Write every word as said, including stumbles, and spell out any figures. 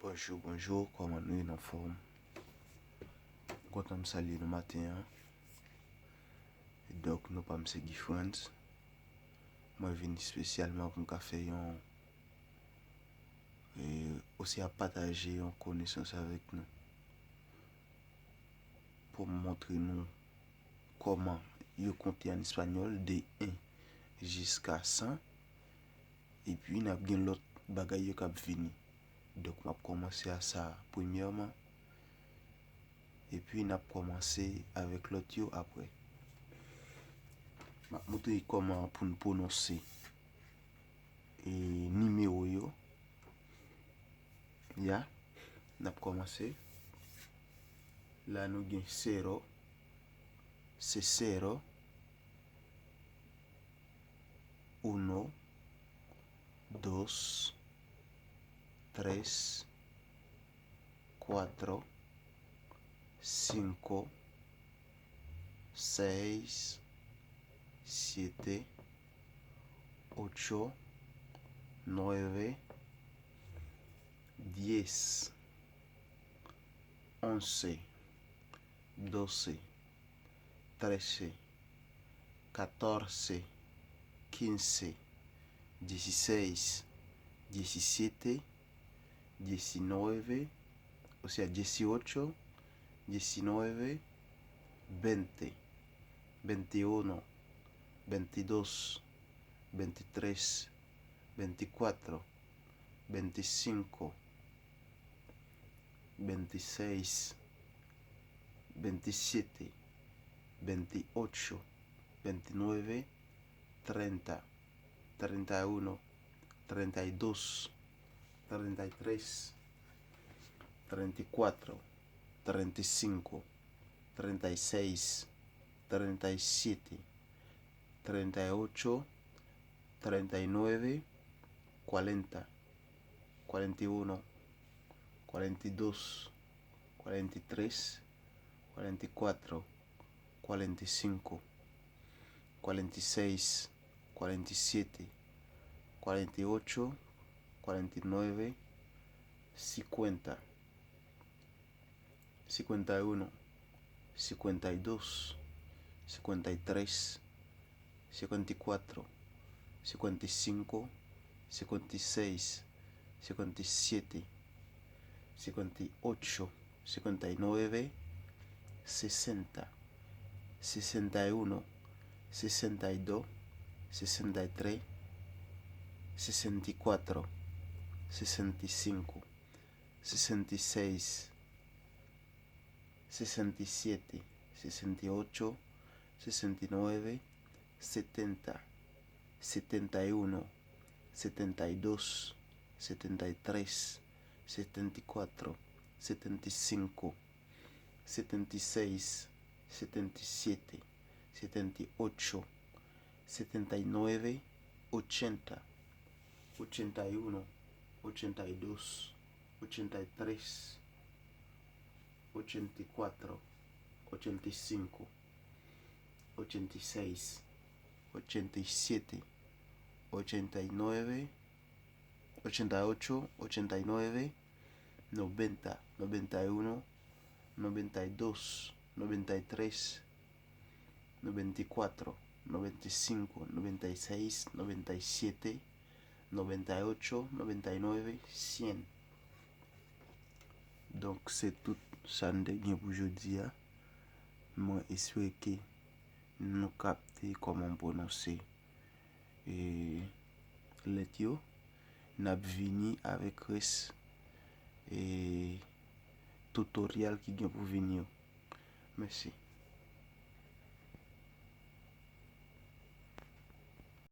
Bonjou, bonjou, kòman nou ye, n anfòm? M kontan m salye nou maten an. Donk, non pa m se Guy Frantz. Mwen vin espesyalman pou m ka fè yon, e, osi a pataje yon konesans avèk nou. Pou m montre nou kòman yo konte an espanyòl de en jiska san. Epi n ap gen lòt bagay yo k ap vini. Donk, m ap kòmanse a sa premyèman. Epi n ap kòmanse avèk lòt yo apre. M ap montre kòman pou n pwononse, e, nimewo yo. Ya, n ap kòmanse. La nou gen cero, se cero, uno, dos, tres, cuatro, cinco, seis, siete, ocho, nueve, diez, once, doce, trece, catorce, quince, dieciséis, diecisiete, diecinueve, o sea, dieciocho, diecinueve, veinte, veintiuno, veintidós, veintitrés, veinticuatro, veinticinco, veintiséis, veintisiete, veintiocho, veintinueve, treinta, treinta y uno, treinta y dos, treinta y tres, treinta y cuatro, treinta y cinco, treinta y seis, treinta y siete, treinta y ocho, treinta y nueve, cuarenta, cuarenta y uno, cuarenta y dos, cuarenta y tres, cuarenta y cuatro, cuarenta y cinco, cuarenta y seis, cuarenta y siete, cuarenta y ocho, cuarenta y nueve, cincuenta, cincuenta y uno, cincuenta y dos, cincuenta y tres, cincuenta y cuatro, cincuenta y cinco, cincuenta y seis, cincuenta y siete, cincuenta y ocho, cincuenta y nueve, sesenta, sesenta y uno, sesenta y dos, sesenta y tres, sesenta y cuatro, sesenta y cinco, sesenta y seis, sesenta y siete, sesenta y ocho, sesenta y nueve, setenta, setenta y uno, setenta y dos, setenta y tres, setenta y cuatro, setenta y cinco, setenta y seis, setenta y siete, setenta y ocho, setenta y nueve, ochenta, ochenta y uno, ochenta y dos, ochenta y tres, ochenta y cuatro, ochenta y cinco, ochenta y seis, ochenta y siete, ochenta y nueve, ochenta y ocho, ochenta y nueve, noventa, noventa y uno, noventa y dos, noventa y tres, noventa y cuatro, noventa y cinco, noventa y seis, noventa y siete, noventa y ocho, noventa y nueve, cien. Donk, se tout sa n te gen pou jodi a. Mwen espere ke nou kapte kòman m pwononse, e, lèt yo. N ap vini avèk rès, e, tutorial ki gen pou vini yo. Mèsi.